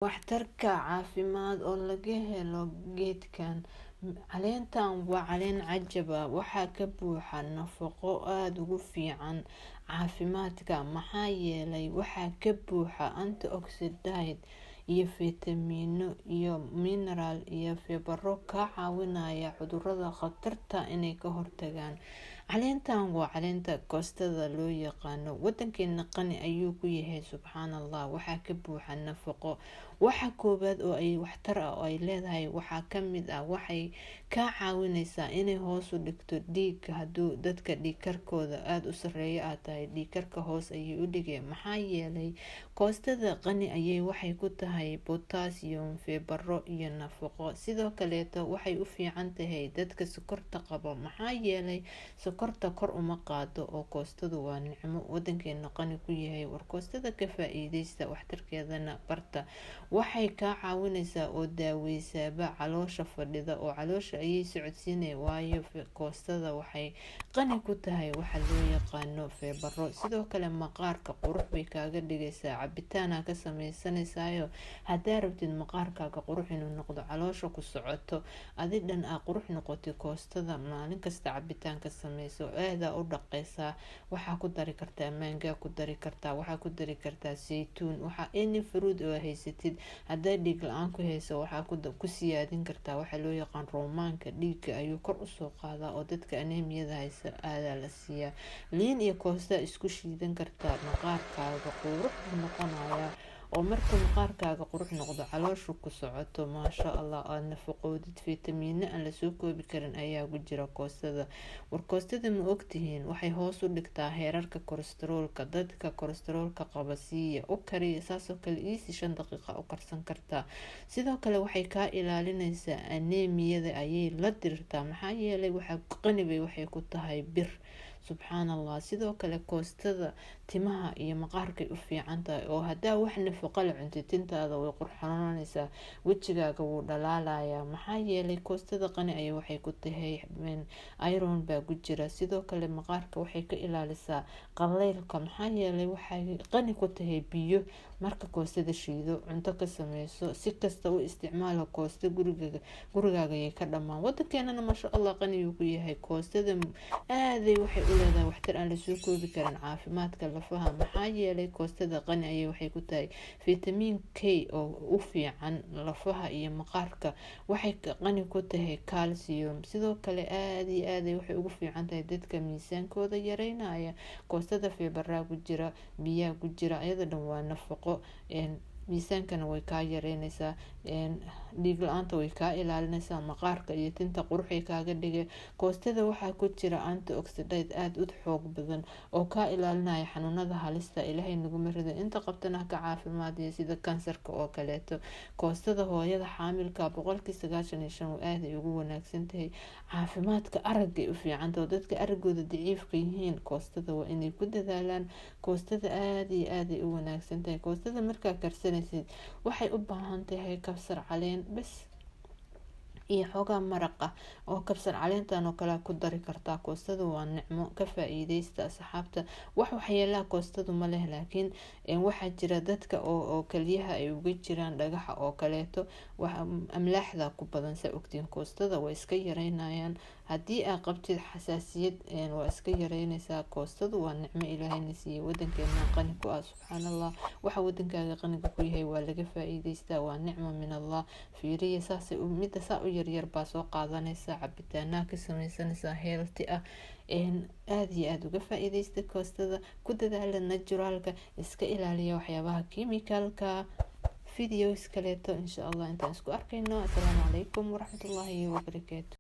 Waxtarka caafimaad oo laga helo geedkan. Caleentan waa caleen cajab ah, waxaa ka buuxa nafaqo aada ugu fiican caafimaadka, maxaa yeelay waxaa ka buuxa antioxidant iyo fitamiino iyo mineral iyo fibaro ka caawinaya cudurada khatarta inay ka hortagaan. Caleentan waa caleenta koostada loo yaqaano. Wadankeena qani ayuu ku yahay, subxaanallah. Waxaa ka buuxa nafaqo. Waxa koowaad oo ay waxtar ah oo ay leedahay waxaa kamid ah waxay ka caawineysaa inay hoos u dhigto dhiigga. Haduu dadka dhiig karkooda aada u sareeya aad tahay, dhiig karka hoos ayay u dhigeen, maxaa yeelay koostada qani ayay waxay ku tahay potassium, fibaro iyo nafaqo. Sidoo kaleeto waxay u fiican tahay dadka sokorta qabo, maxaa yeelay sokorta kor uma qaado. Oo koostadu waa nicmo wadankeena qani ku yahay. War koostada ka faa-iideysta, waxtarkeedana barta. Waxay kaa caawineysaa oo daaweysaaba caloosha fadhida, oo caloosha ayay socodsiinay, waayo koostada waxay qani ku tahay waxa loo yaqaano feebaro. Sidoo kale maqaarka qurux bay kaaga dhigaysaa, cabitaana ka sameysanaysayo. Haddaa rabtid maqaarkaaga qurux inuu noqdo, caloosha ku socoto, adi dhan aa qurux noqotay, koostada maalin kasta cabitaan ka sameyso. Aadaa u dhaqeysaa. Waxaa ku dari kartaa maangaa, ku dari kartaa, waxaa ku dari kartaa saytuun, waxaa any fruit oo haysatid. Hadday dhiig la-aan ku hayso, waxaa ku siyaadin kartaa waxaa loo yaqaan roomaanka. Dhiigga ayuu kor usoo qaadaa, oo dadka anemiyada haysa aadaa la siiyaa. Liin iyo koosta isku shiidan kartaa, maqaarkaaga qurux buu noqonayaa. Oo markuu maqaarkaaga qurux noqdo, calooshu ku socoto, maasha Allah, aada nafaqoodid. Fitamiino aan lasoo koobi karin ayaa ku jira koostada. War koostada ma ogtihiin waxay hoos u dhigtaa heerarka kolestaroolka? Dadka kolestaroolka qaba siiya, u kariya. Saasoo kale easy 5 daqiiqa u karsan kartaa. Sidoo kale waxay kaa ilaalineysaa anemiyada, ayay la dirirtaa, maxaa yeelay waxaa qanibay waxay ku tahay bir, subxaan Allah. Sidoo kale koostada timaha iyo maqaarkay u fiican tahay, oo haddaa wax nafaqo la cuntid, tintaada way qurxoonanaysaa, wejigaaga wuu dhalaalayaa, maxaa yeelay koostada qani ayay waxay ku tahay iron baa ku jira. Sidoo kale maqaarka waxay ka ilaalisaa qaleylka, maxaa yeelay waxay qani ku tahay biyo. Marka koostada shiido, cunto ka sameyso, si kasta u isticmaalo koosta. Guriga gurigaagayay ka dhamaan. Wadankeenana maasha Allah qaniyuu ku yahay koostada. Aaday waxay u leedahay waxtar aan lasoo koobi karin caafimaadka lafaha, maxaa yeelay koostada qani ayay waxay ku tahay fitamiin K oo u fiican lafaha iyo maqaarka. Waxay qani ku tahay calcium. Sidoo kale aada iyo aada waxay ugu fiican tahay dadka miisaankooda yareynaya. Koostada fiibaraa ku jira, biyaha ku jira, iyada dhan waa nafaqo. Miisaankana way kaa yareyneysaa, dhiig la-aanta way kaa ilaalineysaa, maqaarka iyo tinta quruxay kaaga dhigay. Koostada waxaa ku jira antioxidant aada u xoog badan oo kaa ilaalinaya xanuunada halista. Ilaahay naguma rido, inta qabtana ka caafimaadiyo, sida kansarka oo kaleeto. Koostada hooyada xaamilka 95% aaday ugu wanaagsan tahay. Caafimaadka aragay u fiicanta, oo dadka aragooda daciifka yihiin koostada waa inay ku dadaalaan. Koostada aada iyo aaday u wanaagsan tahay. Koostada markaa karsanaysid, waxay u baahan tahay kabsar caleen bes iyo xoogaa maraqa, oo kabsar caleentan oo kale ku dari kartaa. Koostada waa nicmo, ka faa-iideysta asxaabta. Wax waxyeelaha koostadu ma leh, laakiin waxaa jira dadka oo kaliyaha ay uga jiraan dhagaxa oo kaleeto, amlaaxda ku badan saa ogtiin. Koostada waa iska yareynayaan. Haddii aad qabtid xasaasiyad, waa iska yareyneysaa. Koostadu waa nicmo Ilaahayna siiyey, wadankeena qani ku ah, subxaan Allah. Waxa wadankaaga qaniga ku yahay waa laga faa-iideystaa, waa nicmo min Allah. Fiiriya, saasay midda saa u yaryar baa soo qaadanaysaa, cabitaanaha ka sameysanaysaa healthy ah. Aada iyo aada uga faa-iideysta koostada. Ku dadaala naturalka, iska ilaaliya waxyaabaha chemicalka. Videos kaleeto insha Allah intaan isku arkayno. Asalaamu calaykum waraxmatullaahi wabarakaatu.